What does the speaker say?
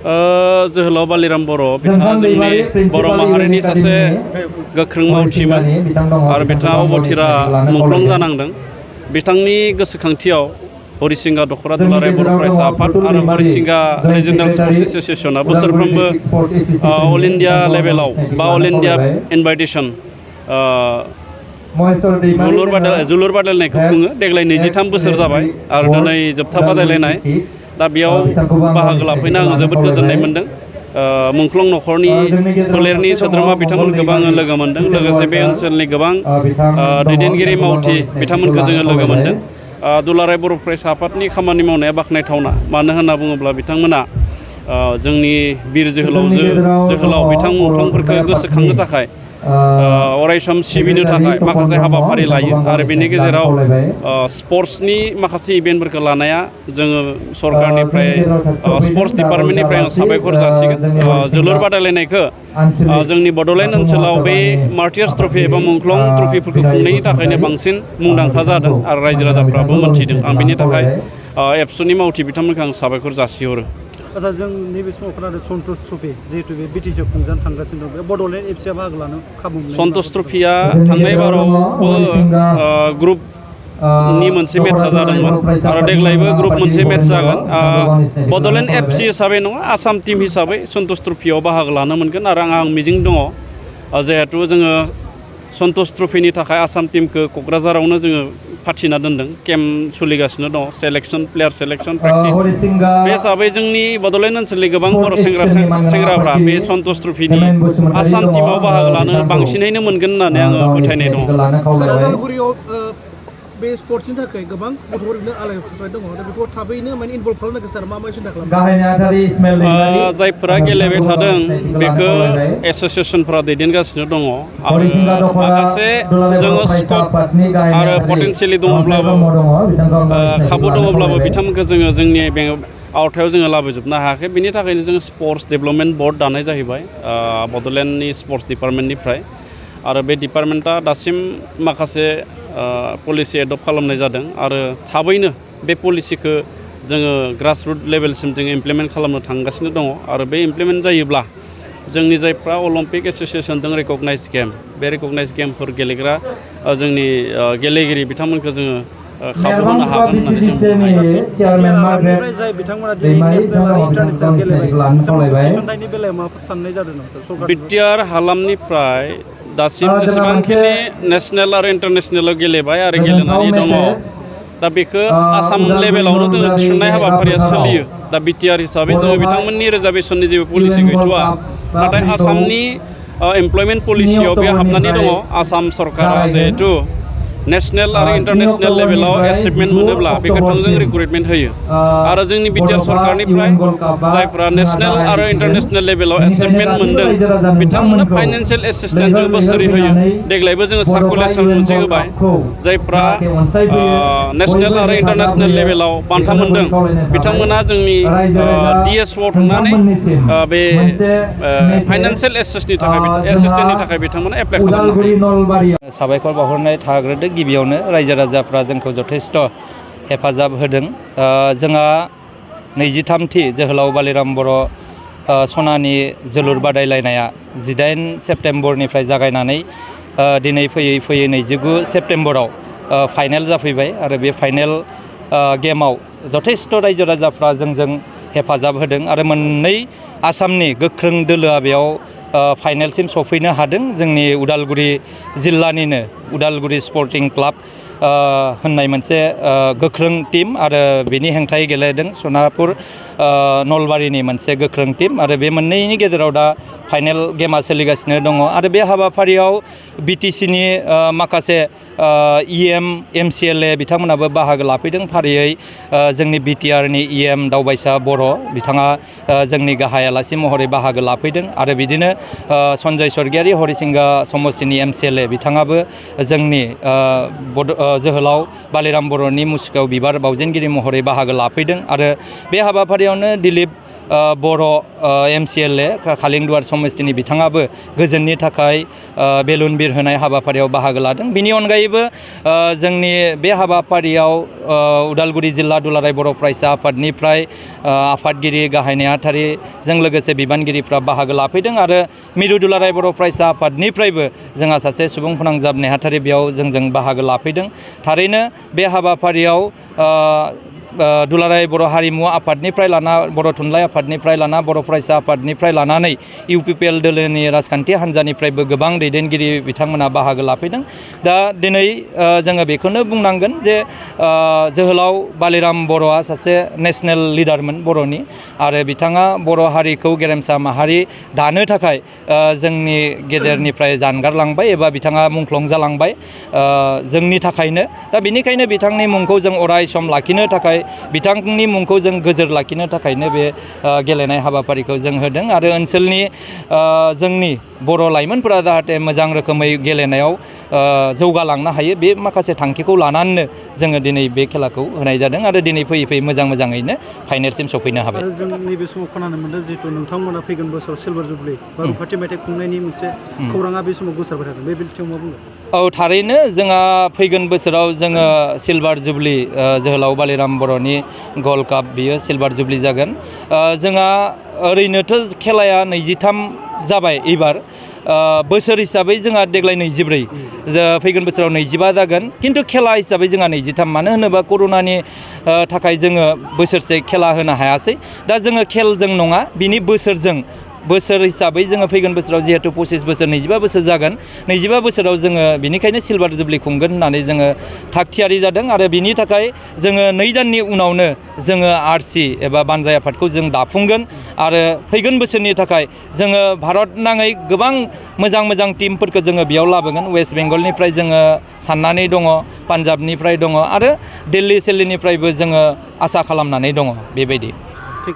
जोहोलाव बालिराम बर' बिथाङा जोंनि बर' माहारिनि सासे गोख्रों मावथिमोन आरो बिथाङा अबथिरा मुंख्लं जानांदों। बिथांनि गोसोखांथियाव हरिसिंगा दख'रा दुलाराय बर' फरायसा आफाद आरो हरिसिंगा रिजनेल स्पर्ट्स एस'सियेसना बोसोरफ्रोमबो अल इन्डिया लेभेलाव बा अल इन्डिया इनभाइटेसन जोलुर बादायलायनायखौ खुङो। देग्लाय 23 बोसोर जाबाय आरो दिनै जोबथा बादायलायनाय। दा बेयाव बाहागो लाफैनो आं जोबोद गोजोननाय मोन्दों। मुंख्लं न'खरनि फोलेरनि सोद्रोमा बिथांमोनखौबो आङो लोगो मोन्दों। लोगोसे बे ओनसोलनि गोबां दैदेनगिरि मावथि बिथांमोनखौ जोङो लोगो मोन्दों। दुलाराय बर' फरायसा आफादनि खामानि मावनाया बाख्नायथावना। मानो होनना बुङोब्ला बिथांमोना जोंनि बिर जोहोलाव बिथां मुंख्लंफोरखौ गोसोखांनो थाखाय अरायसम सिबिनो थाखाय माखासे हाबाफारि लायो आरो बेनि गेजेराव स्पर्ट्सनि माखासे इभेन्टफोरखौ लानाया जोङो सरकारनिफ्राय स्पर्ट्स डिपार्टमेन्टनिफ्राय आं साबायखर जासिगोन। जोलुर बादायलायनायखौ जोंनि बड'लेण्ड ओनसोलाव बे मार्टियार्स ट्रफि एबा मुंख्लं ट्रफिफोरखौ खुंनायनि थाखायनो बांसिन मुंदांखा जादों आरो रायजो राजाफ्राबो मोन्थिदों। आं बेनि थाखाय एबसुनि मावथि बिथांमोनखौ आं साबायखर जासिहरो। आच्चा, जों नैबे समाव खोनादों सन्तोष ट्रफि, जिहेतु बे बिटिसिआव खुंजानो थांगासिनो दं, बे बड'लेण्ड एफसिआ बाहागो लानो खाबु मोननाय। सन्तोष ट्रफिया थांनाय बारावबो ग्रुपनि मोनसे मेट्चआ जादोंमोन आरो देग्लायबो ग्रुप मोनसे मेट्च जागोन। बड'लेण्ड एफसि हिसाबै नङा, आसाम टीम हिसाबै सन्तोष ट्रफियाव बाहागो लानो मोनगोन आरो आं मिजिं दङ। जिहेतु जोङो सन्तोष ट्रफिनि थाखाय आसाम टीमखौ क'क्राझारावनो जोङो फाथिना दोनदों। केम्प सोलिगासिनो दङ, सेलेक्सन, प्लेयार सेलेक्सन, प्रेक्टिस। बे हिसाबै जोंनि बड'लेण्ड ओनसोलनि गोबां बर' सेंग्राफ्रा बे सन्तोष ट्रफिनि आसाम टीमाव बाहागो लानो बांसिनैनो मोनगोन होननानै आङो फोथायनाय दङ। उदालगुरियाव बे स्पर्ट्सनि थाखाय गोबां गथ'फोरनो आलायफुबाय दङ। दा बेखौ थाबैनो इनभल्भ खालामनांगौ सार, मा सिन्था खालामो? जायफोरा गेलेबाय थादों बेखौ एस'सियेसनफ्रा दैदेनगासिनो दङ आरो माखासे जोङो स्कप आरो पटेनसियेलि दङब्लाबो खाबु दङब्लाबो बिथांमोनखौ जोङो जोंनि आवथायाव जोङो लाबोजोबनो हायाखै। बिनि थाखायनो जोङो स्पर्ट्स डेभेलपमेन्ट बर्ड दानाय जाहैबाय बड'लेण्डनि स्पर्ट्स डिपार्टमेन्टनिफ्राय। आरो बे डिपार्टमेन्टआ दासिम माखासे पलिसि एडप्ट खालामनाय जादों आरो थाबैनो बे पलिसिखौ जोङो ग्रासरुट लेभेलसिम जोङो इमप्लिमेन्ट खालामनो थांगासिनो दङ। आरो बे इमप्लिमेन्ट जायोब्ला जोंनि जायफ्रा अलिम्पिक एस'सियेसनजों रेकगनाइज गेम, बे रेकगनाइज गेमफोर गेलेग्रा जोंनि गेलेगिरि बिथांमोनखौ जोङो खाबु होनो हागोन होननानै जों जाय बिथांमोना दिनै नेसनेल आरो इन्टारनेसनेल गेलेबाय, थिसनथायनि बेलायाव माबाफोर साननाय जादों नामा? बिटिआर हालामनिफ्राय दासिम जेसेबांखिनि नेसनेल आरो इन्टारनेसनेलाव गेलेबाय आरो गेलेनानै दङ, दा बेखौ आसाम लेभेलावनो जोङो थिसननाय हाबाफारिया सोलियो। दा बिटिआर हिसाबै जोङो बिथांमोननि रिजार्भेसननि जेबो पलिसि गैथ'वा, नाथाय आसामनि एमप्लयमेन्ट पलिसियाव बे हाबनानै दङ। आसाम सरकारा जिहेतु नेसनेल आरो इन्टारनेसनेल लेभेलाव एचिभमेन्ट मोनोब्ला बेखौ थोंजों रिक्रुटमेन्ट होयो आरो जोंनि बिटिआर सरकारनिफ्राय जायफ्रा नेसनेल आरो इन्टारनेसनेल लेभेलाव एचिभमेन्ट मोनदों बिथांमोननो फाइनान्सियेल एसिस्टेन्स जों बोसोरै होयो। देग्लायबो जोङो सार्कुलेसन मोनसे होबाय, जायफ्रा नेसनेल आरो इन्टारनेसनेल लेभेलाव बान्था मोनदों बिथांमोना जोंनि डिएसअआव थांनानै बे फाइनान्सियेल एसिस्टेन्टनि थाखाय बिथांमोना एप्लाइ खालामनो हायो। साबायखर बावहरनाय थाग्रोदो। गिबियावनो रायजो राजाफ्रा जोंखौ जथेस्थ' हेफाजाब होदों। जोंहा 23थि जोहोलाव बालिराम बर' सनानि जोलुर बादायलायनाया 18 सेप्तेम्बरनिफ्राय जागायनानै दिनै फैयै फैयै 29 सेप्तेम्बराव फाइनेल जाफैबाय आरो बे फाइनेल गेमाव जथेस्थ' रायजो राजाफ्रा जोंजों हेफाजाब होदों आरो मोननै आसामनि गोख्रों दोलोआ बेयाव फाइनेलसिम सफैनो हादों। जोंनि उदालगुरि जिल्लानिनो उदालगुरि स्पर्टिं क्लाब होननाय मोनसे गोख्रों टीम आरो बेनि हेंथायै गेलेदों सनापुर नलबारिनि मोनसे गोख्रों टीम आरो बे मोननैनि गेजेराव दा फाइनेल गेमा सोलिगासिनो दङ आरो बे हाबाफारियाव बिटिसिनि माखासे इएम एमसिएलए बिथांमोनाबो बाहागो लाफैदों। फारियै जोंनि बिटिआरनि इएम दावबायसा बर' बिथाङा जोंनि गाहाय आलासि महरै बाहागो लाफैदों आरो बिदिनो सन्जय स्वर्गियारि हरिसिंगा समस्तिनि एमसिएलए बिथाङाबो जोंनि जोहोलाव बालिराम बर'नि मुसुखायाव बिबार बावजेनगिरि महरै बाहागो लाफैदों आरो बे हाबाफारियावनो दिलीप बर' MCLA खालिंदुवार समस्तिनि बिथाङाबो गोजोननि थाखाय बेलुन बिरहोनाय हाबाफारियाव बाहागो लादों। बिनि अनगायैबो जोंनि बे हाबाफारियाव उदालगुरि जिल्ला दुलाराय बर' फरायसा आफादनिफ्राय आफादगिरि गाहाय नेहाथारिजों लोगोसे बिबानगिरिफ्रा बाहागो लाफैदों आरो मिरु दुलाराय बर' फरायसा आफादनिफ्रायबो जोंहा सासे सुबुं फोनांजाब नेहाथारि बेयाव जोंजों बाहागो लाफैदों। थारैनो बे हाबाफारियाव दुलाराय बर' हारिमु आफादनिफ्राय लाना बर' थुनलाइ आफादनिफ्राय लाना बर' फरायसा आफादनिफ्राय लानानै UPPL दोलोनि राजखान्थि हान्जानिफ्रायबो गोबां दैदेनगिरि बिथांमोना बाहागो लाफैदों। दा दिनै जोङो बेखौनो बुंनांगोन जे जोहोलाव बालिराम बर'आ सासे नेशनेल लिडारमोन बर'नि आरो बिथाङा बर' हारिखौ गेरेमसा माहारि दानो थाखाय जोंनि गेजेरनिफ्राय जानगारलांबाय एबा बिथाङा मुंख्लं जालांबाय जोंनि थाखायनो। दा बेनिखायनो बिथांनि मुंखौ जों अराय सम लाखिनो थाखाय बिथांनि मुंखौ जों गोजोर लाखिनो थाखायनो बे गेलेनाय हाबाफारिखौ जों होदों आरो ओनसोलनि जोंनि बर' लाइमोनफोरा जाहाथे मोजां रोखोमै गेलेनायाव जौगालांनो हायो बे माखासे थांखिखौ लानानैनो जोङो दिनै बे खेलाखौ होनाय जादों आरो दिनै फैयै फैयै मोजाङैनो फाइनेलसिम सफैनो हाबाय। आरो जों नैबे समाव खोनानो मोनदों जिहेतु नोंथांमोना फैगोन बोसोराव सिलभार जुबलि बा रुफाथि मेथाइ खुंनायनि मोनसे खौराङा बे समाव गोसारबाय थादों। बे बिथिङाव मा बुङो? औ थारैनो जोंहा फैगोन बोसोराव जोङो सिलभार जुबलि जोहोलाव बालिराम बर'नि गल्ड काप बियो सिलभार जुबलि जागोन। जोंहा ओरैनोथ' खेलाया 23 जाबाय एबार बोसोर हिसाबै जोंहा देग्लाय 24 फैगोन बोसोराव 25 जागोन खिन्थु खेला हिसाबै जोंहा 23 मानो होनोबा कर'नानि थाखाय जोङो बोसोरसे खेला होनो हायासै। दा जोङो खेलजों नङा बिनि बोसोर हिसाबै जोङो फैगोन बोसोराव जिहेतु 25 बोसोर 25 बोसोर जागोन 25 बोसोराव जोङो बिनिखायनो सिलभार जुबलि खुंगोन होननानै जोङो थाग थियारि जादों आरो बिनि थाखाय जोङो 2 दाननि उनावनो जोङो RC एबा बानजाय आफादखौ जों दाफुंगोन आरो फैगोन बोसोरनि थाखाय जोङो भारत नाङै गोबां मोजां टिमफोरखौ जोङो बेयाव लाबोगोन। वेस्ट बेंगलनिफ्राय जोङो साननानै दङ, पान्जाबनिफ्राय दङ आरो दिल्ली सेल्लीनिफ्रायबो जोङो आसा खालामनानै दङ बेबायदि।